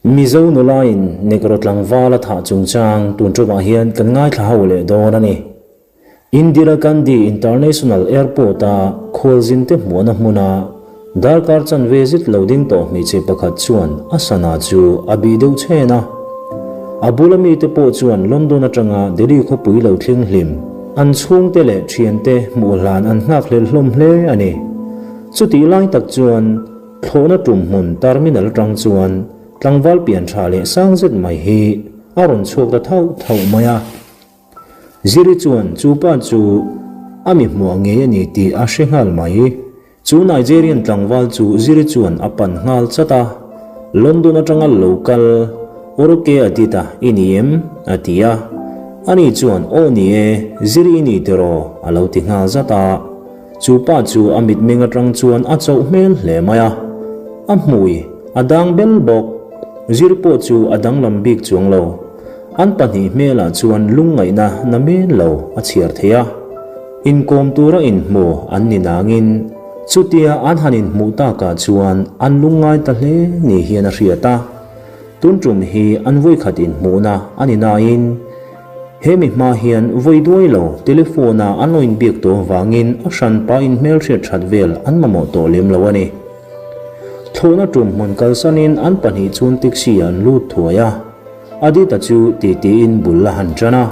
Mizo nulain Negro tlangval a thah chungchang tun ṭawmah hian kan ngaithla ho leh dawn a ni. Indira Gandhi International Airport-a khualzinte hmuhna hmuna darkar chanve zet lo ding tawh hmeichhe pakhat chuan a sana chu a bih deuh chhen a. A bula mite pawh chuan London atanga Delhi khawpui lo thleng hlim an chhungte leh thiante hmuh hlan an nghakhlel hlawm hle a ni. Chutih lai tak chuan Thlawhna tum hmun terminal atang chuan tlangval pian tha leh sang zet mai hi a rawn chhuak ta thauh thauh mai a. Ziri chuan chu pa chu a mi hmuah ngei a ni tih a hre nghal mai. Chu Nigerian tlangval chu Ziri chuan a pan nghal chat a, London atanga lo kal Oroke Adita i ni em? a ti a. Ani chuan Aw ni e, Ziri i ni tiraw? a lo ti nghal zat a. Chu pa chu a mitmeng atang chuan a chauh hmel hle mai a, a hmui a dang bel bawk. Zir pawh chu a danglam bik chuang lo. An pahnih hmelah chuan lungngaihna na men lo a chhiar thei a. Inkawm tura inhmu an ni nangin chutia an han inhmuh takah chuan an lungngai ta hle ni hian a hriat a. Tun tum hi an vawikhat inhmuhna a ni nain, He mi hma hian vawi duai lo telephone a an lo inbiak tawh avangin a hranpa in hmelhriat that vel an mamawh tawh lem lo a ni. Thlawhna tum hmun kalsanin an pahnih chuan taxi ah an lut thuai a, Adita chu titi in bul a han tan a.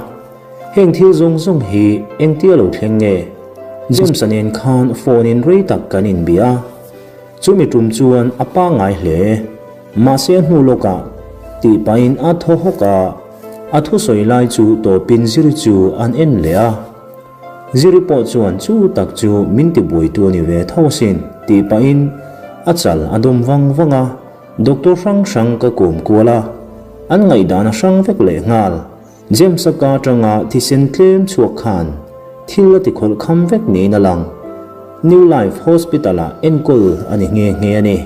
Heng thil zawng zawng hi engtia lo thleng nge? James-a nen khan phone in rei tak kan inbia a, chumi tum chuan a pangngai hle. Mahse a hnu lawkah tih pahin a thaw hawk a, a thusawi lai chu tawpin Ziri chu an en leh a. Ziri pawh chuan chu tak chu min ti buaitu a ni ve tho asin tih pahin a chal a dawm vang vang a, doctor hrang hrang ka kawm kual a, an ngaihdan a hrang vek leh nghal. James-a ka atanga thisen tlem chhuak khan thil a ti khawlh kham vek niin a lang. New Life Hospital-ah enkawl a ni nghe nghe a ni.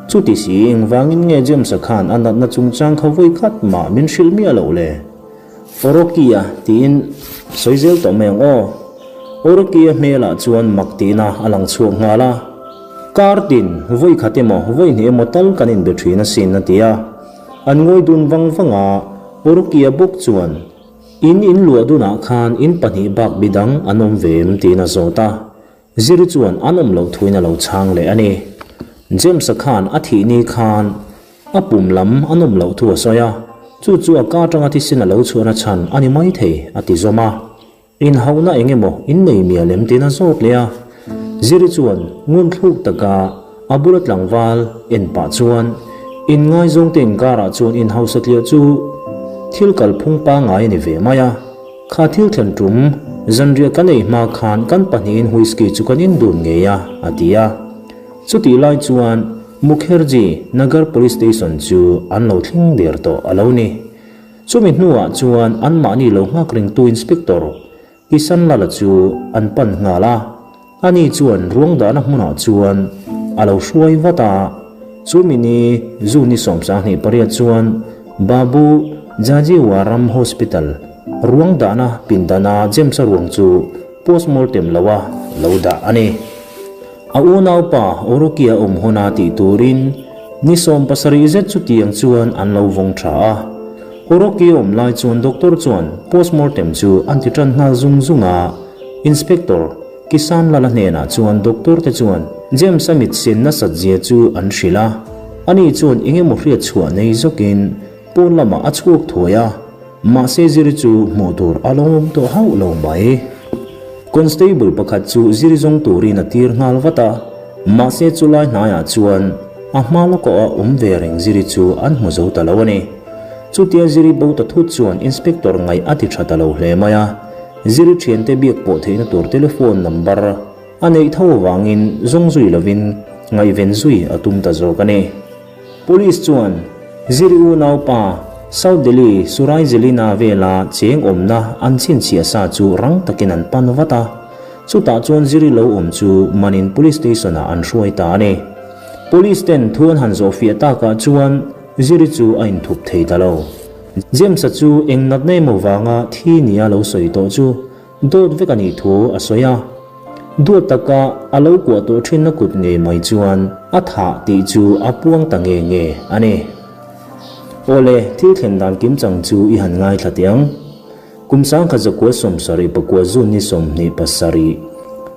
Chuti si, engvangin nge James-a khan a natna chungchang kha vawi khat mah min hrilh miah loh le? Orokia tiin sawi zel tawh mai ang aw. Orokia hmelah chuan mak tihna a lang chhuak nghal a. Kar tin, vawi khat emaw, vawi hnih emaw tal kan inbe thin asin a ti a. An ngawi dun vang vang a. Orokia bawk chuan, In in luah dunah khan in pahnih bak bidang an awm ve em? tiin a zawt a. Ziri chuan an awm loh thuin a lo chhang leh a ni. James-a khan a thih ni khan a pum lam an awm loh thu a sawi a, chu chu a ka atanga thisen a lo chhuahna chhan a ni maithei, a ti zawm a. Inhauhna eng emaw in nei mial em tiin a zawt leh a. Ziri chuan ngun thluk taka a bula tlangval en pah chuan inngaizawngte inkarah chuan inhausa tliah chu thil kalphung pangngai a ni ve mai a. Kha thil thlen tum zanriah kan ei hma khan kan pahnihin whisky chu kan indun ngei a, a ti a. Chutih lai chuan Mukherjee Nagar Police Station chu an lo thleng der tawh a lo ni. Chumi hnuah chuan anmahni lo nghak ringtu Inspector Kisan Lala chu an pan nghal a, ani chuan ruang dahna hmunah chuan a lo hruai vat a. Chumi ni June ni 28 chuan Babu Jajiwaram Hospital ruang dahna pindana James-a ruang chu postmortem loa lo dah a ni. A unaupa Orokia awm huna tih turin ni 70 zet chutiang chuan an lo vawng tha a. Orokia awm lai chuan doctor chuan postmortem chu an ti tan nghal zung zung a. Inspector Kisan Lala hnenah chuan doctor te chuan James-a mit sen nasat zia chu an hrilh a. Ani chuan eng emaw hriat chhuah nei zawkin pawn lamah a chhuak thuai a. Mahse Ziri chu hmuh tur a lo awm tawh hauh lo mai. Constable pakhat chu Ziri zawng turin a tir nghal vat a, mahse chulai hnaiah chuan a hma lawkah a awm ve reng Ziri chu an hmu zo ta lo a ni. Chutia Ziri bo ta thut chuan Inspector ngaih a ti tha ta lo hle mai a, Ziri thiante biak pawh theihna tur telephone number a neih tho avangin zawng zui lovin ngaihven zui a tum ta zawk a ni. Police chuan Ziri unaupa South Delhi Surai Zelina vela cheng awmna an chhinchhiah sa chu rang takin an pan vat a, chutah chuan Ziri lo awm chu manin Police Station ah an hruai ta a ni. Police ten thu an han zawhfiah takah chuan Ziri chu a inthup thei ta lo. James-a chu eng natna emaw vanga thi nia lo sawi tawh chu Dawt vek a nih thu a sawi a, duat taka a lo kuah tawh thinna kut ngei mai chuan a thah tih chu a puang ta nge nge a ni. Awle, thil thlen dan kimchang chu i han ngaithla teh ang. Kum 1970 pakua June ni 27,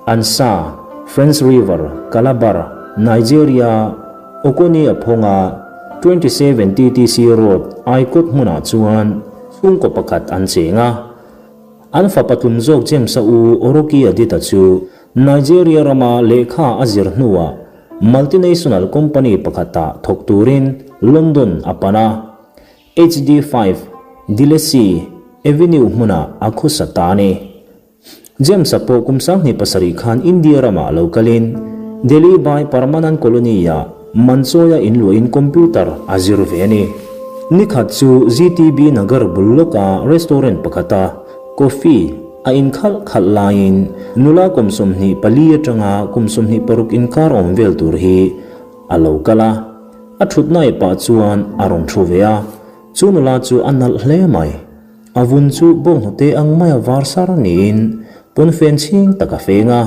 Ansa, French River, Calabar, Nigeria, Okoni a phawnga 27 TTC Road, Aikawt hmunah chuan chhungkaw pakhat an cheng a. An fapa tlum zawk James-a u Oroki Adita chu Nigeria rama lehkha a zir hnuah multinational company pakhatah thawk turin London a pan a. HD five, Dilesi Avenue hmunah a khawsa ta a ni. James-a pawh kum 27 khan India ramah lo kalin Delhi Bai Parmanand Colony-ah Manchawia inluahin computer a zir ve a ni. Nikhat chu GTB Nagar bul lawka restaurant pakhata coffee a inkhalh khalh laiin nula kum 24 atanga kum 26 inkar awm vel tur hi a lo kal a. A thutna e pah chuan a rawn thu ve a, chu nula chu a nalh hle mai. A vun chu bawnghnute ang maia var sar niin pawnfen chhing tak a feng a.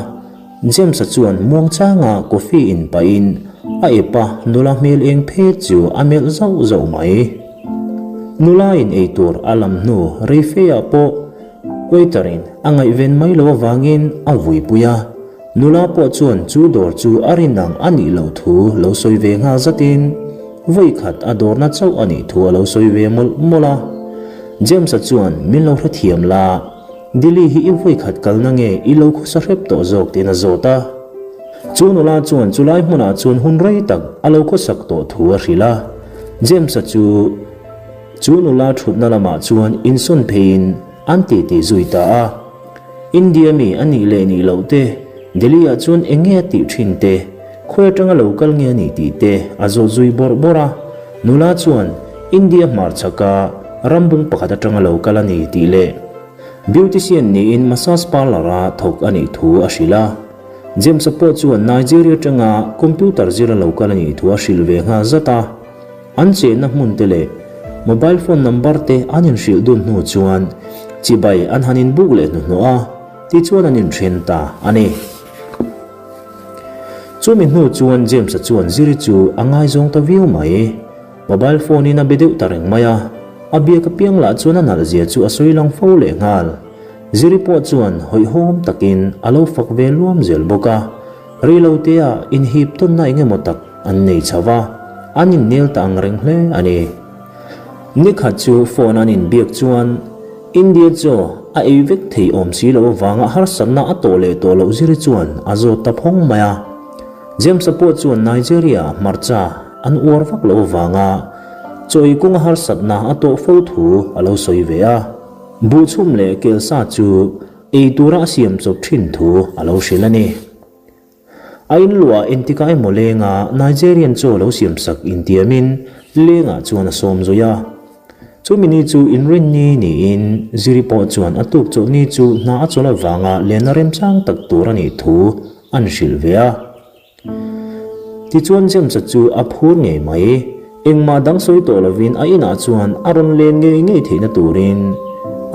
James-a chuan muangchanga coffee in pahin a ep a nula hmel eng phet chu a melh zauh zauh mai. Nula in eitur a lam hnu rei feah pawh waiter in a ngaihven mai loh avangin a vuipui a. Nula pawh chuan chu dawr chu a rin ang a nih loh thu lo sawi ve nghal zatin vawi khat a dawrna chauh a nih thu a lo sawi ve mawlh mawlh a. James-a chuan min lo hrethiam la, Dilly hi i vawi khat kalna nge i lo khawsa hrep tawh zawk tiin a zawt a. Chu nula chuan chulai hmunah chuan hun rei tak a lo khawsak tawh thu a hrilh a. James-a chu chu nula thutna lamah chuan insawn pheiin an titi zui ta a. India mi a nih leh nih loh te, Delhi ah chuan eng nge a tih thin te, khawi atanga lo kal nge a nih tih te a zawt zui bawrh bawrh a. Nula chuan India hmarchhaka rambung pakhat atanga lo kal a ni tih leh beautician niin massage parlour a thawk a nih thu a hrilh a. James-a pawh chuan Nigeria atanga computer zira lo kal a nih thu a hrilh ve nghal zat a. An chenna hmun te leh mobile phone number te an inhrilh dun hnu chuan chibai an han inbuk leh hnuhnawh a, tichuan an inthen ta a ni. Chumi hnu chuan James-a chuan Ziri chu a ngaizawng ta viau mai. Mobile phone in a be deuh ta reng mai a, a biak apiang lah chuan a nalh zia chu a sawi lang fo leh nghal. Ziri pawh chuan hawihhawm takin a lo fak ve luam zel bawk a. Reilotea inhip tawnna eng emaw tak an nei chho va, an innel ta ang reng hle a ni. Nikhat chu phone an inbiak chuan India chaw a ei vek thei awm si loh avanga harsatna a tawh leh tawh loh ziri chuan a zawt ta phawng mai a. James-a pawh chuan Nigeria hmarcha an uar vak loh avanga chaw ei kawnga harsatna a tawh fo thu a lo sawi ve a. Buhchhum leh kelsa chu Ei tura a siam chawp thin thu a lo hrilh a ni. A inluah entikah emaw lenga Nigerian chaw lo siam sak intiamin lengah chuan a sawm zui a. Chumi ni chu inrinni niin Ziri pawh chuan a tuk chawlhni chu hna a chawlh avanga lenna remchang tak tur a nih thu an hrilh ve a. Tichuan James-a chu a phur ngei mai. Engmah dang sawi tawh lovin a inah chuan a rawn len ngei ngei theihna turin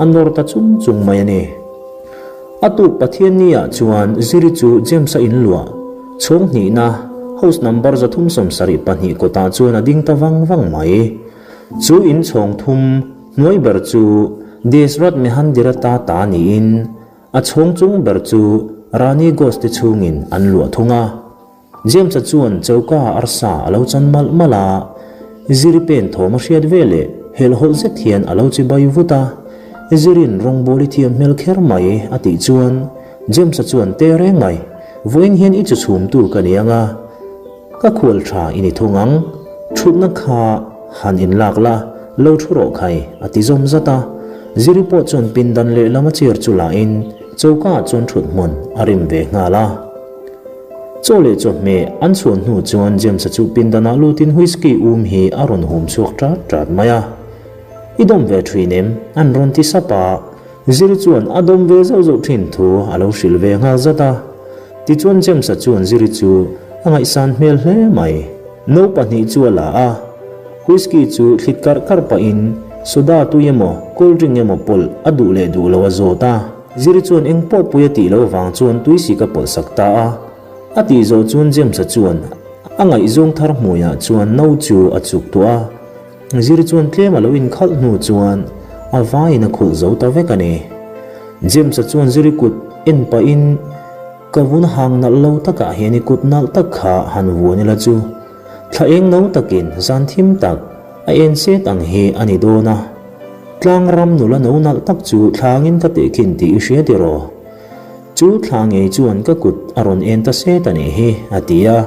a nawr ta chung chung mai a ni. A tuk Pathianni-ah chuan Ziri chu James-a inluah chhawng hnihna house number 372 kawtah chuan a ding ta vang vang mai. Chu in chhawng thum hnuai ber chu Desrat Mehandirata ta niin A chhawng chung ber chu Rani Ghost te chhungin an luah thung a. James-a chuan choka arsa a lo chan malh malh a, Ziri pen thawm a hriat ve leh helhhawlh zet hian a lo chibai vut a. Zirin rawngbawl i thiam hmel kher mai a tih chuan James-a chuan te reng mai, Vawiin hian i chu chhumtu ka ni ang a, Ka khual tha i ni thung ang, thutna kha han inlak la, lo thu rawh khai, a ti zawm zat a. Ziri pawh chuan pindan lehlam a chair chu lahin choka ah chuan thut hmun a rim ve nghal a. Chaw leh chawhmeh an chhuan hnu chuan James-a chu pindanah lutin whisky um hi a rawn hum chhuak ṭat ṭat mai a. I dawm ve ṭhin em? an rawn ti sap a. Ziri chuan a dawm ve zauh zauh thin thu a lo hrilh ve nghal zat a. Tichuan James-a chuan Ziri chu a ngaihsan hmel hle mai. No pahnih chu a la a, whisky chu thlit karh karh pahin soda tui emaw cold drink emaw pawlh a duh leh duh lo a zawt a. Ziri chuan eng pawh pui a tih loh vang chuan tui sik a pawlh sak ta a. A tih zawh chuan James-a chuan a ngaihzawng thar hmuiah chuan no chu a chuk tuah a. Zir chuan tlem a lo inkhalh hnu chuan a vaiin a khulh zo ta vek a ni. James-a chuan Ziri kut en pahin, Ka vun hang nalh lo takah hian i kut nalh tak kha han vuan ila chu thla eng no takin zan thim tak a en set ang hi a ni dawn a. Tlang ram nula no nalh tak chu thlangin ka tehkhin tih i hria tiraw? Chu thla ngei chuan ka kut a rawn en ta set a nih hi, a ti a.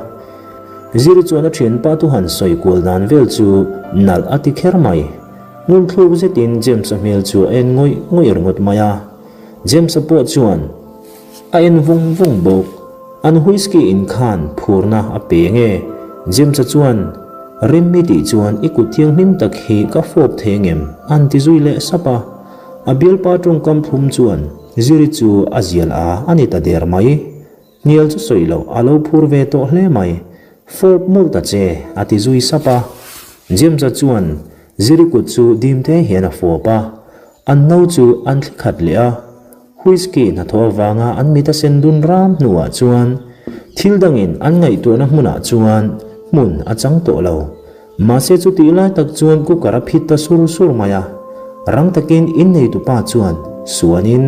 Ziri chuan a thianpa thu han sawi kual dan vel chu nalh a ti kher mai. Ngulthluk zetin James-a hmel chu a en ngawih ngawih ringawt mai a. James-a pawh chuan a en vung vung bawk. An whisky in khan phurna a pe nge? James-a chuan, Rem i tih chuan i kut thianghlim tak hi ka fawp thei ngem? a'n ti zui leh sap a. A bialpa tawngkam thlum chuan Ziri chu a zial a a ni ta der mai. Hnial chu sawi loh a lo phur ve tawh hle mai. Fawp mawlh ta che, a ti zui sap a. James-a chuan Ziri kut chu dim te hian a fawp a. An no chu an thli khat leh a. Whisky hnathawh avanga an mit a sen dun ram hnuah chuan thil dangin an ngaihtuahna hmunah chuan hmun a chang tawh lo. Mahse chutih lai tak chuan cooker a phit ta sur sur mai a, rang takin inneitupa chuan suanin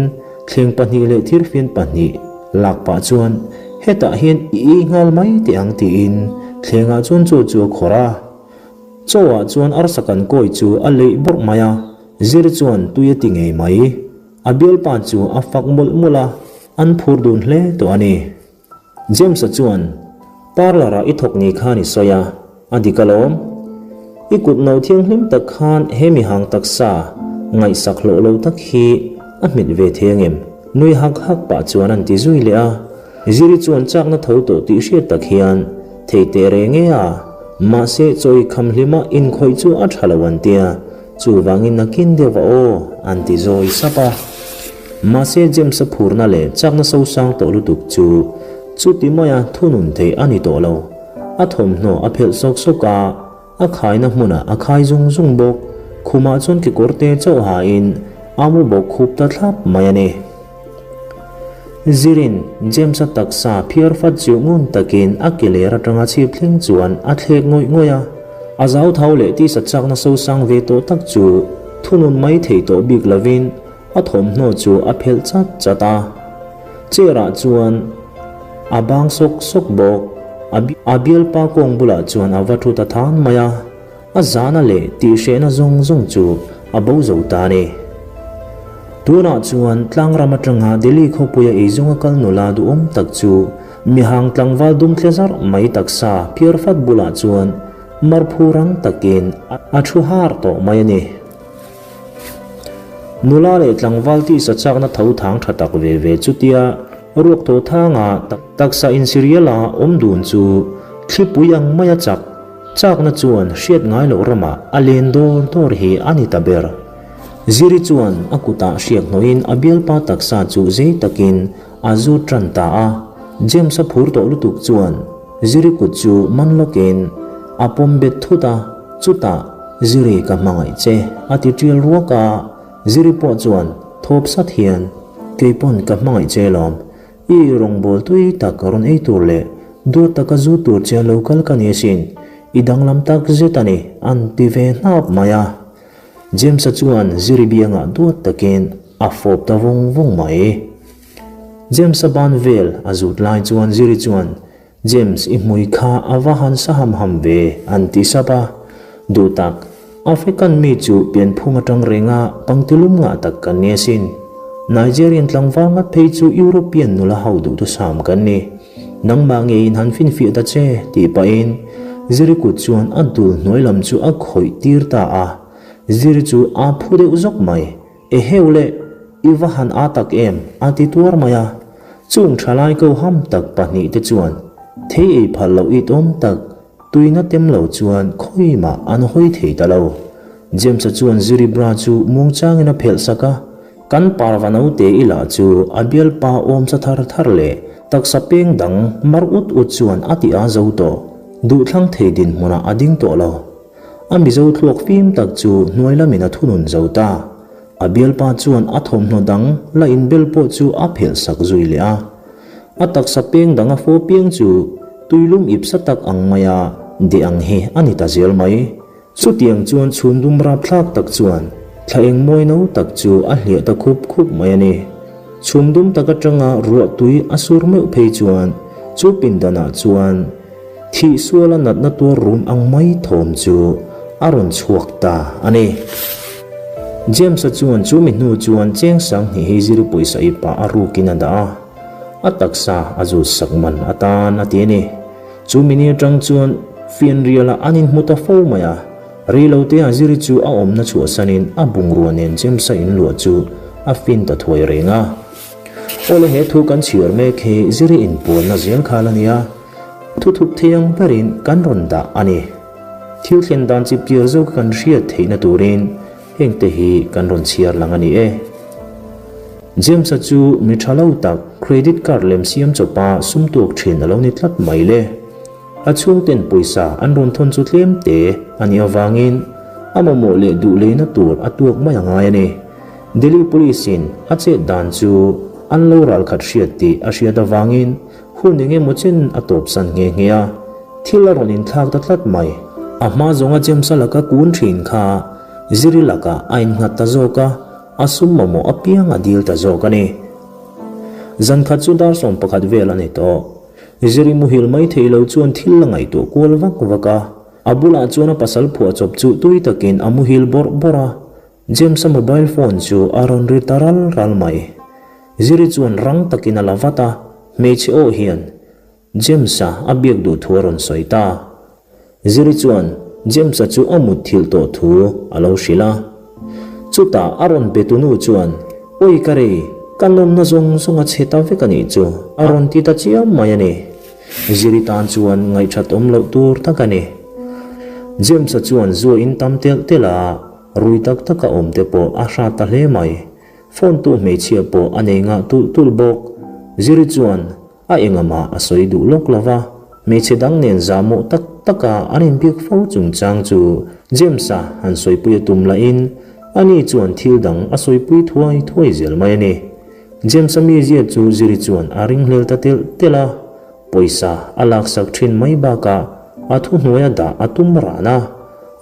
thleng pahnih leh thirfian pahnih lak pah chuan hetah hian i ei nghal mai teh ang tiin thlengah chuan chaw chu a khawrh a. Chaw ah chuan arsa kan kawi chu a leih bawrh mai a, zir chuan tui a ti ngei mai. A bialpa chu a fak mawlh mawlh a, an phur dun hle tawh a ni. James-a chuan, Parlour-ah i thawk ni khan i sawi a, a dik alawm. I kut no thianghlim tak khan he mihang taksa ngaihsak hlawh lo tak hi a hmet ve thei angem? Nui hak hak pah chuan an ti zui leh a. Ziri chuan chakna tho tawh tih hriat tak hian thei teh reng e a, mahse chawi kham hlima inkhawih chu a tha lo an tia, Chuvangin nakin deuh va aw, an ti zawi sap a. Mahse James-a phurna leh chakna sosang tawh lutuk chu chuti maia thunun theih a ni tawh lo. A thawmhnaw a phelh sawk sawk a, a khaina hmunah a khai zung zung bawk. Khumah chuan kekawrte chauh hain a mu bawk khup ta thlap mai a ni. Zirin James-a taksa phiar fat chu ngun takin a ke ler atanga chhip thleng chuan a thlek ngawih ngawih a. A zauthau leh tisa chakna sosang ve tawh tak chu thunun mai thei tawh bik lovin a thawmhnaw chu a phelh chat chat a. Chair-ah chuan a bang sawk sawk bawk. A bialpa kawng bulah chuan a va thu ta than mai a. A zahna leh tihhrehna zawng zawng chu a bo zo ta a ni. Tunah chuan tlangram atanga Delhi khawpuia eizawnga kal nula duhawm tak chu mihang tlangval dum tle zarh mai taksa phiar fat bulah chuan marphu rang takin a thu har tawh mai a ni. Nula leh tlangval tisa chakna tho thang tha tak ve ve chutia ruak thaw thanga taksa insiriala awm dun chu thlipui ang maia chak Chakna chuan hriat ngai loh ramah a len dawr dawr hi a ni ta ber. Ziri chuan a kutah hriak hnawhin a bialpa taksa chu zei takin a zut tan ta a. James-a phur tawh lutuk chuan Ziri kut chu man lawkin a pawm bet thut a, chutah, Ziri ka hmangaih che, a ti tial ruak a. Ziri pawh chuan thawp sat hian, Keipawn ka hmangaih che lawm, I rawngbâwl tui tak rawn ei tur leh duat taka zu tur che lo kal ka ni asin, i danglam tak zet a ni, an ti ve hnâp mai a. James-a chuan Ziri biangah duat takin a fawp ta vung vung mai. James-a ban vel a zut lai chuan Ziri chuan James, i hmui kha a va han sa ham ham ve, an ti sap a. Duh tak, African mi chu pianphung atang renga pangtilum ngah tak kan ni asin. Nigerian tlangval ngat phei chu European nula ho duhthusam kan ni. Nangmah ngeiin han finfiah ta che, tih pahin Ziri kut chuan a dul hnuai lam chu a khawih tir ta a. Ziri chu a phu deuh zawk mai. Eheu le, i va han â tak em? a ti tuar mai a. Chung thalai ko ham tak pahnihte chuan thei ei phal loh it awm tak tuina tem lo chuan khawimah an hawi thei ta lo. James-a chuan Ziri bra chu muangchangin a phelh sak a, kan parva naute i lah chu a bialpa awmsa thar thar leh taksa peng dang mar ut ut chuan a ti â zo tawh. Duhthlang thei dinhmunah a ding tawh lo. A Mizo thluak fim tak chu hnuai lamin a thunun zo ta. A bialpa chuan a thawmhnaw dang la inbel pawh chu a phelh sak zui leh a. A taksa peng dang a faw piang chu tuilum ip sa tak ang maia deh ang hi a ni ta zel mai. Chutiang chuan chhum dum rapthlak tak chuan thla eng mawi no tak chu a hliah ta khup khup mai a ni. Chhum dum tak atanga ruah tui a sur meuh phei chuan chu pindanah chuan thih suala natna tuar rum ang mai thawm chu a rawn chhuak ta a ni. James-a chuan chu mi hnu chuan cheng sanghnih hi zir pawisa i pah a rukin a dah a, a taksa a zut sak man atan a ti a ni. Chu mini atang chuan fianrialah an inhmu ta fo mai a, reilote a ziri chu a awmna chhuahsanin a bungrua nen James-a inluah chu a fin ta thuai reng a. Awle he thu kan chhiar mek hi ziri inpuanna zel khal a nia, thuthup thei ang berin kan rawn dah a ni. Thil thlen dan chipchiar zawk kan hriat theihna turin hengte hi kan rawn chhiar lang a ni e. James-a chu mi tha lo tak credit card lem siam chawpa sum tuak thin a lo ni tlat mai le. A chhungten pawisa an rawn thawn chu tlem te a nih avangin a mamawh leh duh leina tur a tuak mai a ngai a ni. Delhi Police-in a chet dan chu an lo ralkhat hriat tih a hriat avangin hun eng emaw chen a tawpsan nghe nghe a, thil a rawn inthlak ta tlat mai. A hma zawnga James-a laka kun thin kha Ziri lakah a innghat ta zawk a, a sum mamawh apiang a dil ta zawk a ni. Zan khat chu dar 11 vel a ni tawh. Ziri muhil mai thei lo chuan thil a ngaihtuah kual vak vak a, a bulah chuan a pasal phuahchawp chu tui takin a muhil bawrh bawrh a, James-a mobile phone chu a rawn ri ta ral ral mai. Ziri chuan rang takin a la vat a, hmeichhe aw hian James-a a biak duh thu a rawn sawi ta. Ziri chuan James-a chu a mutthilh tawh thu a lo hrilh a. Chutah a rawn be tu nu chuan, Awi ka rei, ka nawmna zawng zawng a chhe ta vek a nih chu, a rawn ti ta chiam mai a ni. Ziri tan chuan ngaihṭhat awm loh tur tak a ni. James-a chuan zua in tam telh telh a, rui tak taka awm te pawh a hrat ta hle mai. Phone tu hmeichhia pawh a nei ngah tulh tulh bawk. Ziri chuan a engamah a sawi duh lawk lo va, hmeichhe dang nen zahmawh tak taka an inbiak fo chungchang chu James-a han sawipui a tum lahin ani chuan thil dang a sawipui thuai thuai zel mai a ni. James-a mizia chu Ziri chuan a ringhlel ta telh telh a, pawisa a laksak thin mai bakah a thuhnuaia dah a tum ran a,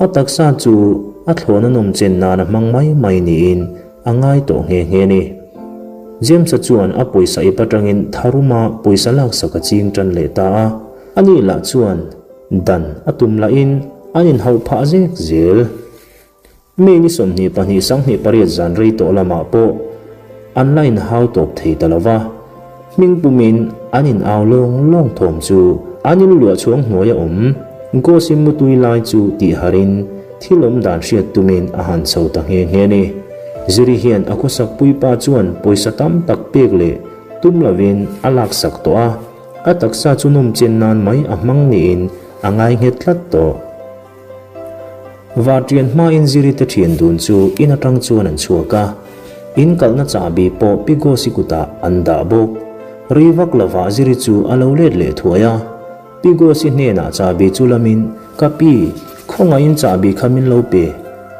a taksa chu a thlawna nawmchen nan a hmang mai mai niin a ngai tawh nghe nghe a ni. James-a chuan a pawisa ip atangin tharuma pawisa laksak a ching tan leh ta a, ani lah chuan dan a tum lahin an inhauh phah zek zel. May ni 22 28 zan rei tawh lamah pawh an la inhau tawp thei ta lo va, hming pumin an in au lawng lawng thawm chu an in luah chhuang hnuaia awm Gosi mutui lai chu tih harin thil awm dan hriat tumin a han chho ta nghe nghe a ni. Ziri hian a khawsak puipa chuan pawisa tam tak pek leh tum lovin a laksak tawh a, a taksa chu nawmchen nan mai a hmang niin a ngai nghet tlat tawh. Varṭian hmain Ziri te ṭhian dun chu in aṭang chuan an chhuak a, in kalhna chahbi pawh Pi Gosi kutah an dah bawk. Ri vak lovah Ziri chu a lo let leh thuai a, Pi Gosi hnenah chahbi chu lamin, Ka pi, khawngaihin chahbi kha min lo pe,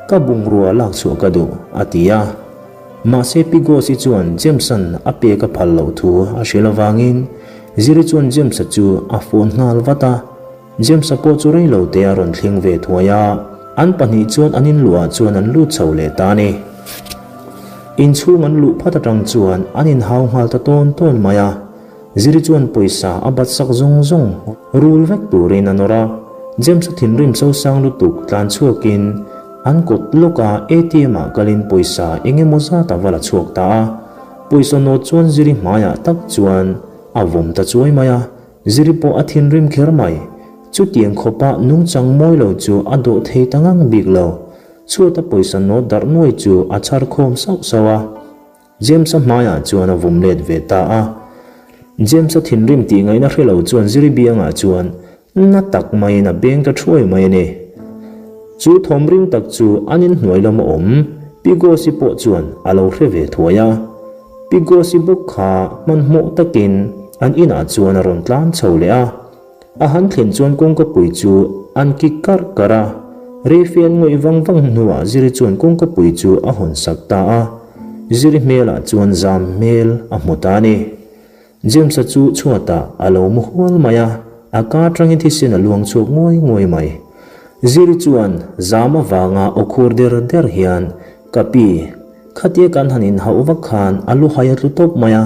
ka bungrua lak chhuah ka duh, a ti a. Mahse Pi Gosi chuan James-a'n a pek a phal loh thu a hrilh avangin Ziri chuan James-a chu a phone nghal vat a. James-a pawh chu rei lo te a rawn thleng ve thuai a, an pahnih chuan an inluah chuan an lut chho leh ta a ni. Inchhung an luh phat atang chuan an inhau nghal ta tawn tawn mai a, Ziri chuan pawisa a bat sak zawng zawng rul vek turin a nawr a, James-a thinrim sosang lutuk tlan chhuakin an kawt lawka ATM ah kalin pawisa eng emaw zat a va la chhuak ta a, pawisa nawt chuan Ziri hmaiah tak chuan a vawm ta chuai mai a. Ziri pawh a thinrim kher mai. Chutiang khawpa nungchang mawi lo chu a dawh thei ta ngang bik lo. Chhuata pawisa nawt darh nuai chu a chhar khawm sauh sauh a. James-a hmaiah chuan a vum let ve ta a. James-a thinrim tih ngaihna hre lo chuan Ziri biangah chuan na tak maiin a beng ta thuai mai a ni. Chu thawm ring tak chu an inhnuai lama awm Pigosi pawh chuan a lo hre ve thuai a. Pigosi bawk kha hmanhmawh takin an inah chuan a rawn tlan chho leh a. A han thlen chuan kawngkapui chu an kik karh karh a. Reife an ngawih vang vang hnuah Ziri chuan kawngkapui chu a hawn sak ta a. Ziri hmelah chuan zam hmel a hmu ta a ni. James-a chu chhuatah a lo mu hual mai a, a ka atangin thisen a luang chhuak nguai nguai mai. Ziri chuan zam avanga aw khur der der hian, Ka pi, khatia kan han inhauh vak khan a luhai a tlu tawp mai a,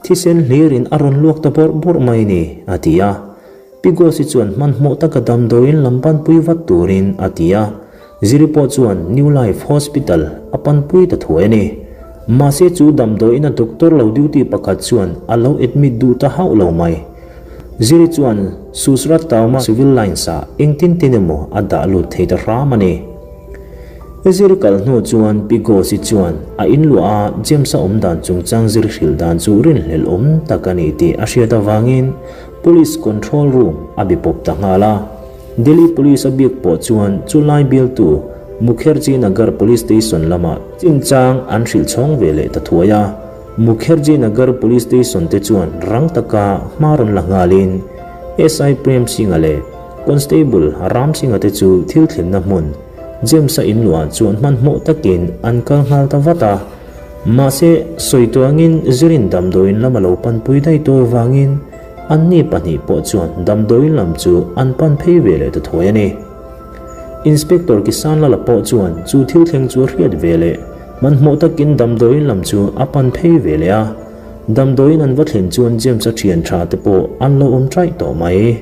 thisen hlirin a rawn luak ta bawrh bawrh mai ni, a ti a. Pi Gosi chuan hmanhmawh taka damdawiin lam panpui vat turin a ti a. Ziri pawh chuan New Life Hospital a panpui ta thuai a ni. Mahse chu damdawiin a doctor lo duty pakhat chuan a lo admit duh ta hauh lo mai. Ziri chuan Susrat Tauma Civil Lines ah engtin tin emaw a dah lut thei ta hram a ni. Ziri kal hnu chuan Pi Gosi chuan a inluah a James-a awm dan chungchang zir hrilh dan chu rinhlelh awm tak a ni tih a hriat avangin Police Control Room a bi pawp ta nghal a. Delhi Police a biak pawh chuan chu lai bialtu Mukherjee Nagar Police Station lamah chinchang an hrilh chhawng ve leh ta thuai a. Mukherjee Nagar Police Station te chuan rang taka hma rawn la nghalin SI Prem Singh-a leh Constable Ram Singh-a te chu thil thlenna hmun James-a inluah chuan hmanhmawh takin an kal nghal ta vat a. Mahse, sawi tuangin Zirin damdawiin lam a lo panpui daih tawh avangin anni pahnih pawh chuan damdawiin lam chu an pan phei ve leh ta thuai a ni. Inspector Kisan Lala pawh chuan chu thil thleng chu a hriat ve leh hmanhmawh takin damdawiin lam chu a pan phei ve leh a. Damdawiin an va thlen chuan James-a thian tha te pawh an lo awm ṭaih tawh mai.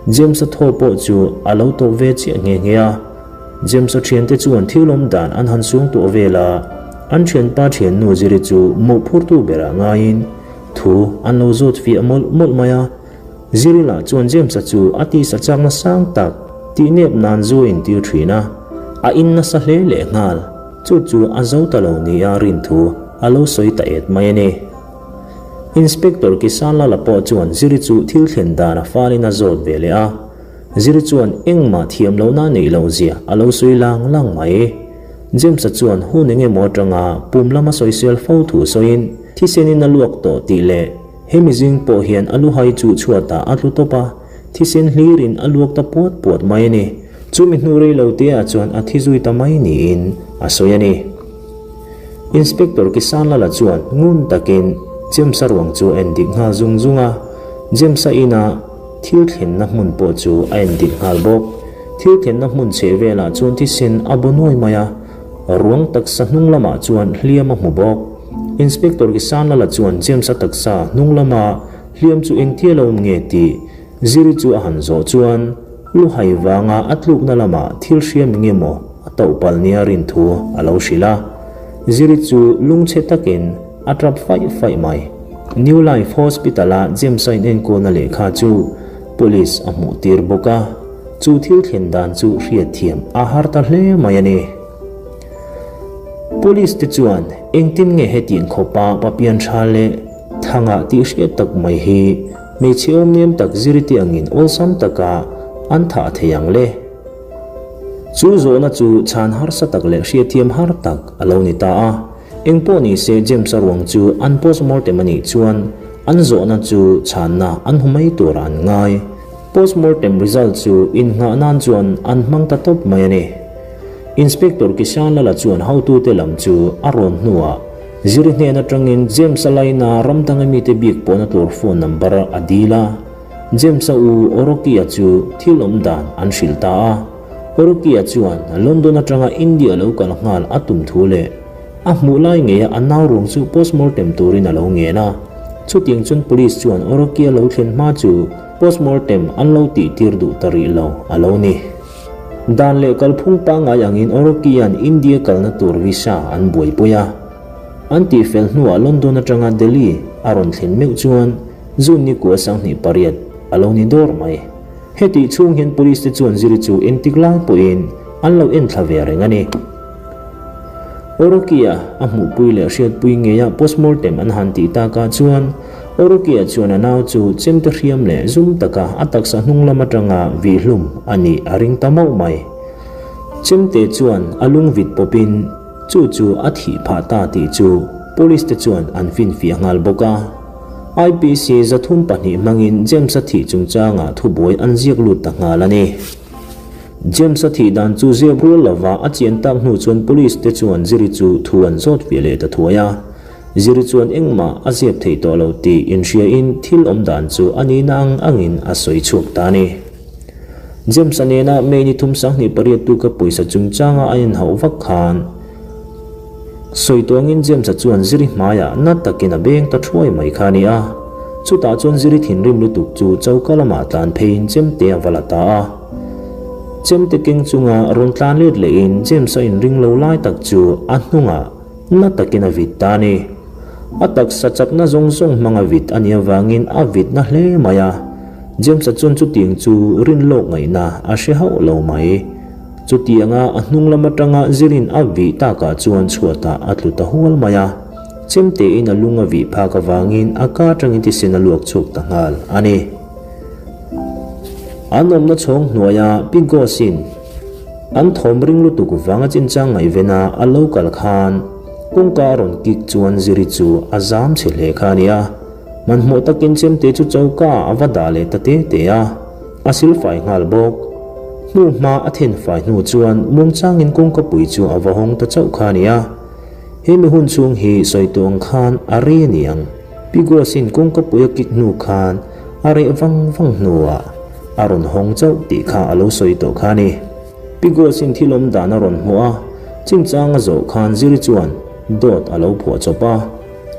James-a thaw pawh chu a lo tawp ve chiah nghe nghe a. James-a thiante chuan thil awm dan an han sung tawh vel a, an thianpa thiannu Ziri chu mawhphurtu berah ngaiin thu an lo zawt fiah mawlh mawlh mai a. Ziri lah chuan James-a chu a tisa chakna sang tak tih nep nan zu a intir thin a, a in nasa hle leh nghal. Chu chu a zo ta lo nia rin thu a lo sawi ta et mai a ni. Inspector Kisan Lala pawh chuan Ziri chu thil thlen dan a falin a zawt ve leh a, Ziri chuan engmah thiam lohna a neih loh zia a lo sawi lang lang mai. James-a chuan hun eng emaw atanga pum lama sawisel fo thu sawiin thisenin a luak tawh tih leh hemi zing pawh hian a luhai chu chhuatah a tlu tawp a, thisen hlirin a luak ta puat puat mai a ni. Chumi hnu rei lo teah chuan a thi zui ta mai niin a sawi a ni. Inspector Kisan Lala chuan ngun takin James-a ruang chu a endik nghal zung zung a, James-a ina thil thlenna hmun pawh chu a endik nghal bawk. Thil thlenna hmun chheh velah chuan thisen a bu nuai mai a, ruang taksa hnung lamah chuan hliam a hmu bawk. Inspector Kisan Lala chuan James-a taksa hnung lama hliam chu engtia lo awm nge tih Ziri chu a han zawh chuan luhai vanga a tlukna lamah thil hriam eng emaw a toh palh nia rin thu a lo hrilh a. Ziri chu lungchhe takin a tap faih faih mai. New Life Hospital-a James-a inenkawlna lehkha chu Police a hmuh tir bawk a, chu thil thlen dan chu hriatthiam a har ta hle mai a ni. Police te chuan engtin nge hetiang khawpa papian tha leh thangah tih hriat tak mai hi hmeichhe awmnem tak Ziri te angin awlsam taka an thah thei ang le? Chu zawhna chu chhan harsa tak leh hriatthiam har tak a lo ni ta a. Engpawh ni se James-a ruang chu an postmortem a nih chuan an zawhna chu chhanna an hmu mai turah an ngai. Postmortem result chu innghah nan chuan an hmang ta tawp mai a ni. Inspector Kishan Lala chuan hotute lam chu a rawn hnuah Ziri hnen atangin James-a laina ram danga mite bik pawhna tur phone number a dil a. James-a u Orokia chu thil awm dan an hrilh ta a. Orokia chuan London atanga India lo kal nghal a tum thu leh a hmuh lai ngeia a nau ruang chu postmortem turin a lo ngen a. Chutiang chuan police chuan Orokia lo thlen hma chu postmortem an lo tih tir duh ta rih lo a lo ni. Dan leh kalphung pangngai angin Orokia'n India kalna tur visa an buaipui a. An tihfel hnuah London atanga Delhi a rawn thlen meuh chuan June ni kua 28 a lo ni dawr mai. Hetih chhung hian police te chuan Ziri chu engtik lai pawhin an lo enthla ve reng a ni. Orokia a hmuhpui leh hriatpui ngeia postmortem an han tih takah chuan Orokia chuan a nau chu chemte hriam leh zum taka a taksa hnung lam atanga vihhlum a nih a ring ta mauh mai. Chemte chuan a lung vit pawpin chu chu a thih phah ta tih chu police te chuan an finfiah nghal bawk a. IPC 302 hmangin James-a thih chungchangah thubuai an ziak lut ta nghal a ni. James-a thih dan chu ziak rual lova a chian tak hnu chuan police te chuan Ziri chu thu an zawt fiah leh ta thuai a. Ziri chuan engmah a ziap theih tawh lo tih inhriain thil awm dan chu a nihna ang angin a sawi chhuak ta a ni. James-a nena May ni thum 28 tuka pawisa chungchanga an inhauh vak khan sawi tuangin James-a chuan Ziri hmaiah na takin a beng ta thuai mai kha a ni a. Chutah chuan Ziri thinrim lutuk chu choka lamah tlan pheiin chemte a va la ta a. Chemte keng chunga rawn tlan let lehin James-a inring lo lai tak chu a hnungah na takin a vit ta a ni. A taksa chakna zawng zawng hmanga vit a nih avangin a vit na hle mai a. James-a chuan chutiang chu rin lawk ngaihna a hre hauh lo mai. Chutianga a hnung lam atanga zirin a vih takah chuan chhuatah a tlu ta hual mai a. Chemtein a lung a vih phak avangin a ka atangin thisen a luak chhuak ta nghal a ni. An awmna chhawng hnuaia Pi Gos-in an thawm ring lutuk vanga chinchang ngaihvena a lo kal khan kawngka a rawn kik chuan Ziri chu a zam chhe hle kha a ni a. Hmanhmawh takin chemte chu choka a va dah leh ta te te a, a sil fai nghal bawk. Hnu hma a then fai hnu chuan muangchangin kawngkapui chu a va hawng ta chauh kha a ni a. He mi hun chhung hi sawi tawh ang khan a rei a ni ang. Pi Gosin kawngkapui a kik hnu khan a reh vang vang hnuah a rawn hawng chauh tih kha a lo sawi tawh kha a ni. Pi Gosin thil awm dan a rawn hmuh a, chinchang a zawh khan Ziri chuan dawt a lo phuah chawp a.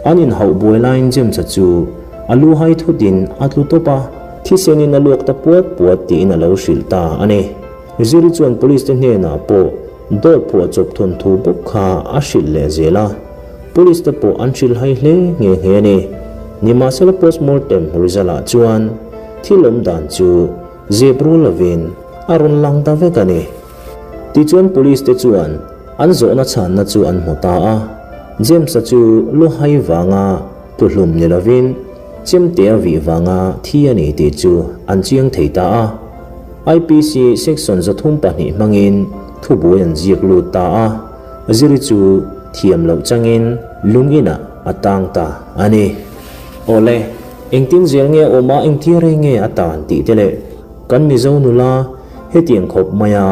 An inhauh buai laiin James-a chu a lu hai thutin a tlu tawp a, thisenin a luak ta puat puat tiin a lo hrilh ta a ni. Ziri chuan police te hnenah pawh dawt phuah chawp thawnthu bawk kha a hrilh leh zel a, police te pawh an hrilh hai hle nghe nghe a ni. Nimahsela postmortem result ah chuan thil awm dan chu zep rual lovin a rawn lang ta vek a ni. Tichuan police te chuan an zawhna chhanna chu an hmu ta a, James-a chu luhai vanga tuhlum ni lovin chemte a vih vanga thi a ni tih chu an chiang thei ta a. IPC section 32 hmangin thubuai an ziak lut ta a, Ziri chu thiam loh changin lung inah a tang ta a ni. Awle, engtin zel nge a awm a, engtia rei nge a tan tih te leh kan Mizo nula hetiang khawp maia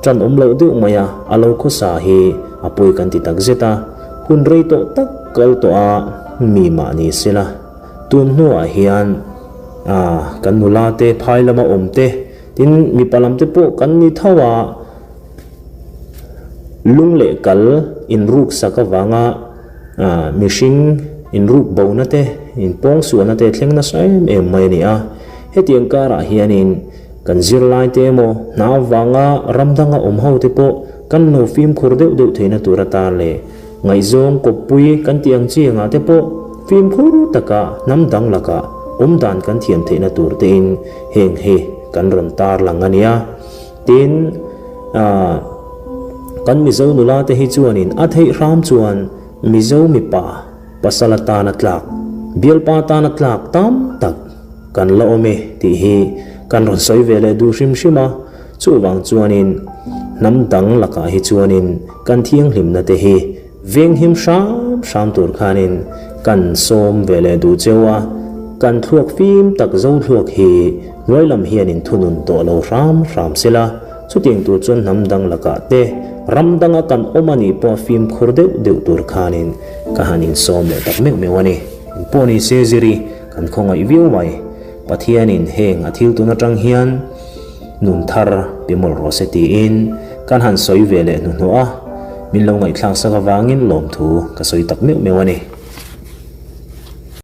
Ṭan awm loh deuh mai a, a lo khawsa hi a pawi kan ti tak zet a, hun rei tawh tak kal tawh a mi mah ni se la, tun hnuah hian kan nula te phai lama awm te, tin mipa lam te pawh kan ni tho a, lung leh kal inruk sak avanga mihring inruk bona te, inpawngsuahna te thleng nasa em em mai a ni a, hetiang karah hianin. Kan zirlaite emaw, hna avanga ram danga awm ho te pawh kan lo fimkhur deuh deuh theihna tur atan leh ngaihzawng kawppui kan tih ang chi angah te pawh fimkhur taka hnam dang lakah awm dan kan thiam theihna tur tein heng hi kan rawn tarlang a nia. Tin, ah, kan Mizo nula te hi chuanin a theih hram chuan Mizo mipa pasal atana tlak, bialpa atana tlak tam tak, Kan la awm e tih hi kan rawn sawi ve leh duh hrim hrim a, chuvang chuanin hnam dang lakah hi chuanin kan thianghlimna te hi venghim hram hram tur khanin kan sawm ve leh duh cheu a, kan thluak fim tak zo thluak hi hnuai lam hianin thunun tawh lo hram hram sela, chutiang tur chuan hnam dang lakah te ram danga kan awm a nih pawh fimkhur deuh deuh tur khanin ka han insawm leh tak meuh meuh a ni. Engpawh ni se ziri. Kan khawngaih viau mai. Pathianin heng a thil tun atang hian nun thar pe mawlh rawh se tiin kan han sawi ve leh hnuhnawh a, min lo ngaihthlak sak avangin lawmthu ka sawi tak meuh meuh a ni.